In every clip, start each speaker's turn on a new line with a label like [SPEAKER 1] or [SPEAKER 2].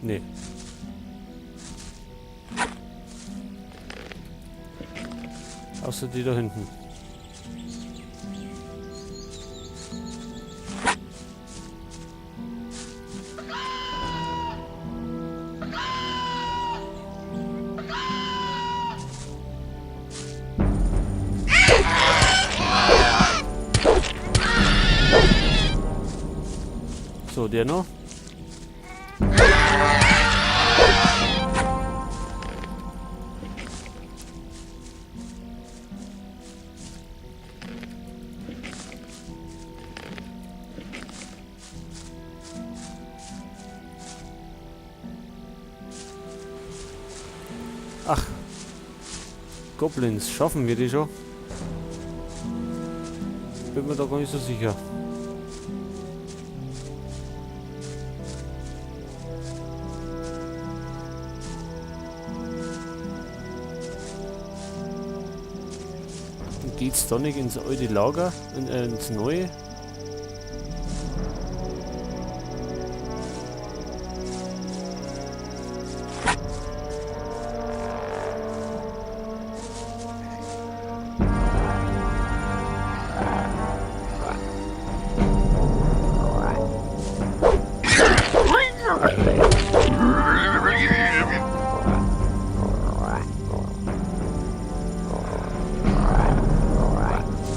[SPEAKER 1] Nee. Außer die da hinten. So, der noch. Ach. Goblins, schaffen wir die schon? Bin mir da gar nicht so sicher. Geht's da nicht ins alte Lager, ins neue?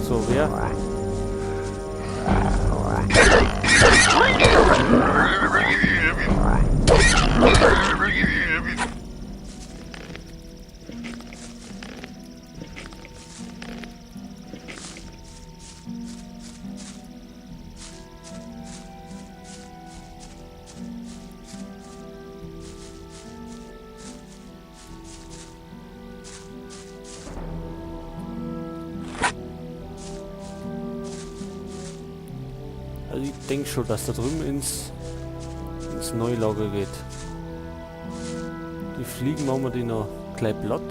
[SPEAKER 1] So, wer? Also ich denk schon, dass da drüben ins Neulager geht. Die Fliegen machen wir die noch gleich platt.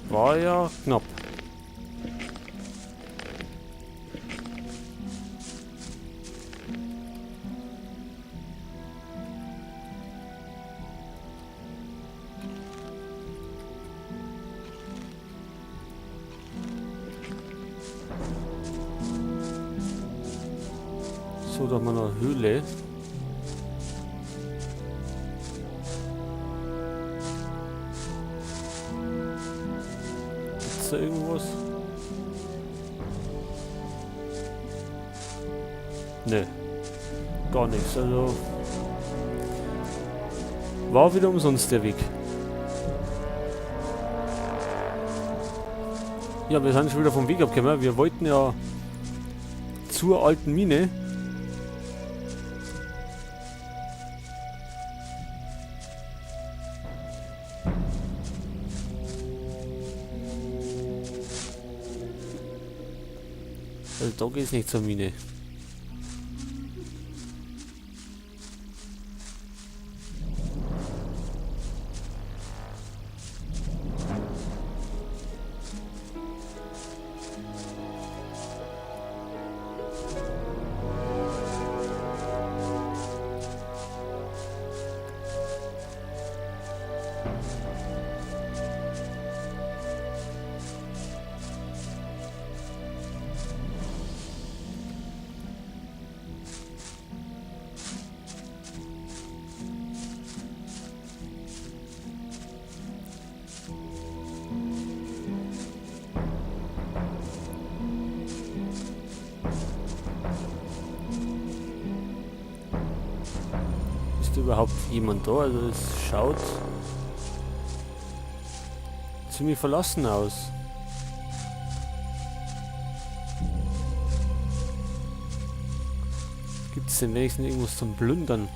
[SPEAKER 1] War ja knapp. So, da haben wir noch eine Höhle. Gibt's da irgendwas? Nö. Gar nichts. Also war wieder umsonst der Weg. Ja, wir sind schon wieder vom Weg abgekommen. Wir wollten ja zur alten Mine. Also da geht's nicht zur Mine. Ist überhaupt jemand da? Also es schaut ziemlich verlassen aus. Gibt's denn wenigstens irgendwas zum Plündern?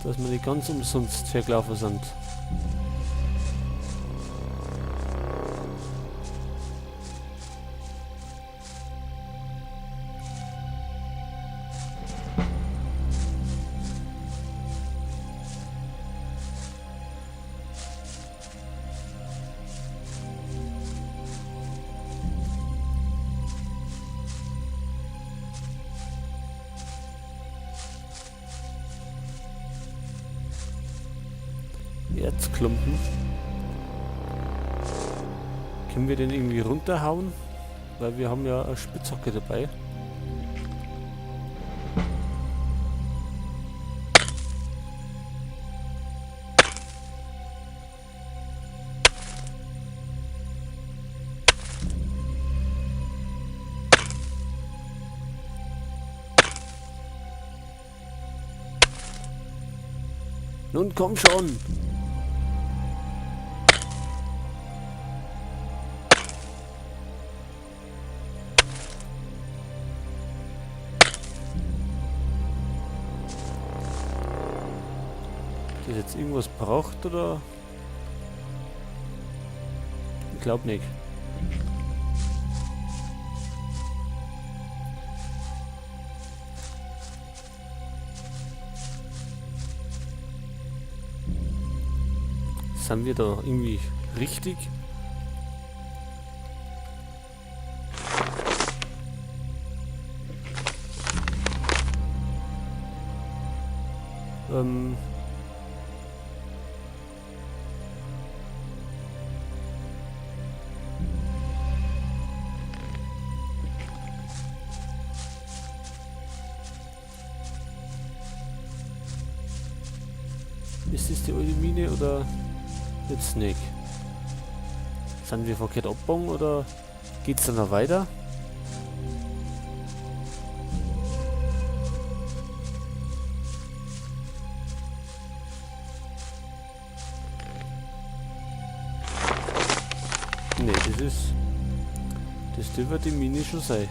[SPEAKER 1] Dass wir nicht ganz umsonst hergelaufen sind. Erzklumpen. Können wir den irgendwie runterhauen? Weil wir haben ja eine Spitzhacke dabei. Nun komm schon! Das jetzt irgendwas braucht oder? Ich glaub nicht. Sind wir da irgendwie richtig? Ist das die alte Mine oder jetzt nicht? Sind wir verkehrt abgebogen oder geht's dann noch weiter? Ne, das dürfte die Mine schon sein.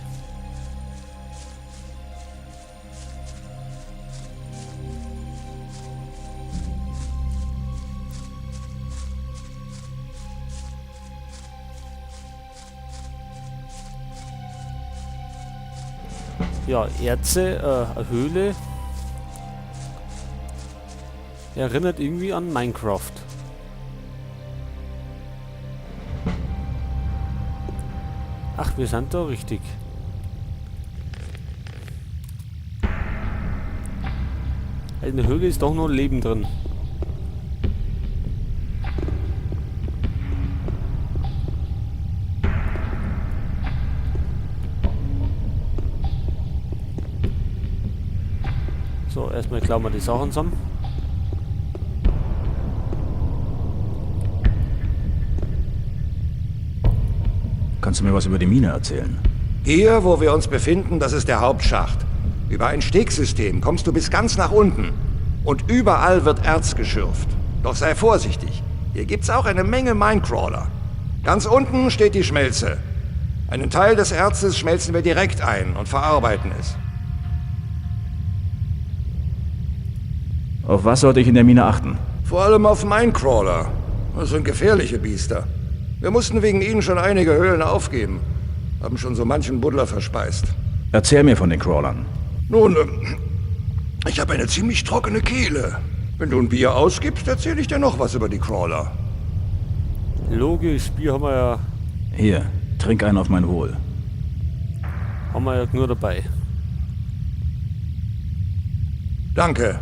[SPEAKER 1] Ja, Erze, eine Höhle. Erinnert irgendwie an Minecraft. Ach, wir sind da richtig. In der Höhle ist doch noch Leben drin. So, erstmal klauen wir die Sachen zusammen.
[SPEAKER 2] Kannst du mir was über die Mine erzählen?
[SPEAKER 3] Hier, wo wir uns befinden, das ist der Hauptschacht. Über ein Stegsystem kommst du bis ganz nach unten. Und überall wird Erz geschürft. Doch sei vorsichtig. Hier gibt's auch eine Menge Minecrawler. Ganz unten steht die Schmelze. Einen Teil des Erzes schmelzen wir direkt ein und verarbeiten es.
[SPEAKER 2] Auf was sollte ich in der Mine achten?
[SPEAKER 3] Vor allem auf Minecrawler. Das sind gefährliche Biester. Wir mussten wegen ihnen schon einige Höhlen aufgeben. Haben schon so manchen Buddler verspeist.
[SPEAKER 2] Erzähl mir von den Crawlern.
[SPEAKER 3] Nun, ich habe eine ziemlich trockene Kehle. Wenn du ein Bier ausgibst, erzähle ich dir noch was über die Crawler.
[SPEAKER 1] Logisch, Bier haben wir ja...
[SPEAKER 2] Hier, trink einen auf mein Wohl.
[SPEAKER 1] Haben wir ja nur dabei.
[SPEAKER 3] Danke.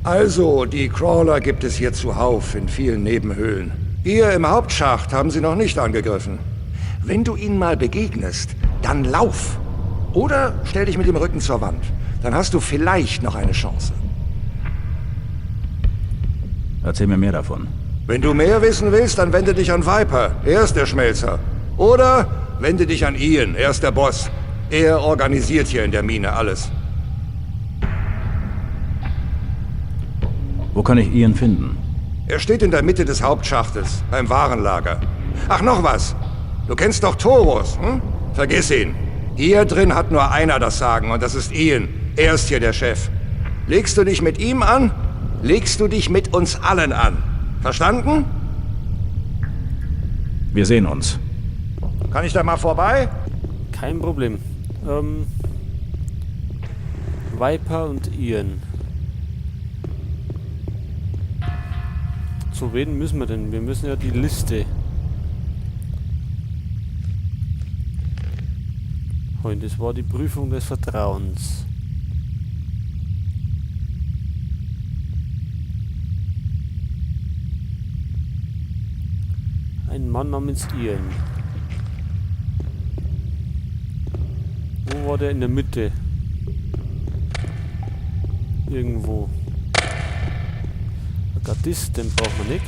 [SPEAKER 3] Also, die Crawler gibt es hier zuhauf in vielen Nebenhöhlen. Hier im Hauptschacht haben sie noch nicht angegriffen. Wenn du ihnen mal begegnest, dann lauf. Oder stell dich mit dem Rücken zur Wand. Dann hast du vielleicht noch eine Chance.
[SPEAKER 2] Erzähl mir mehr davon.
[SPEAKER 3] Wenn du mehr wissen willst, dann wende dich an Viper. Er ist der Schmelzer. Oder wende dich an Ian. Er ist der Boss. Er organisiert hier in der Mine alles.
[SPEAKER 2] Wo kann ich Ian finden?
[SPEAKER 3] Er steht in der Mitte des Hauptschachtes, beim Warenlager. Ach, noch was. Du kennst doch Thorus, hm? Vergiss ihn. Hier drin hat nur einer das Sagen und das ist Ian. Er ist hier der Chef. Legst du dich mit ihm an, legst du dich mit uns allen an. Verstanden?
[SPEAKER 2] Wir sehen uns.
[SPEAKER 3] Kann ich da mal vorbei?
[SPEAKER 1] Kein Problem. Viper und Ian. Zu wen müssen wir denn? Wir müssen ja die Liste holen. Das war die Prüfung des Vertrauens. Ein Mann namens Ian. Wo war der in der Mitte? Irgendwo. Ein Gardist, den brauchen wir nicht.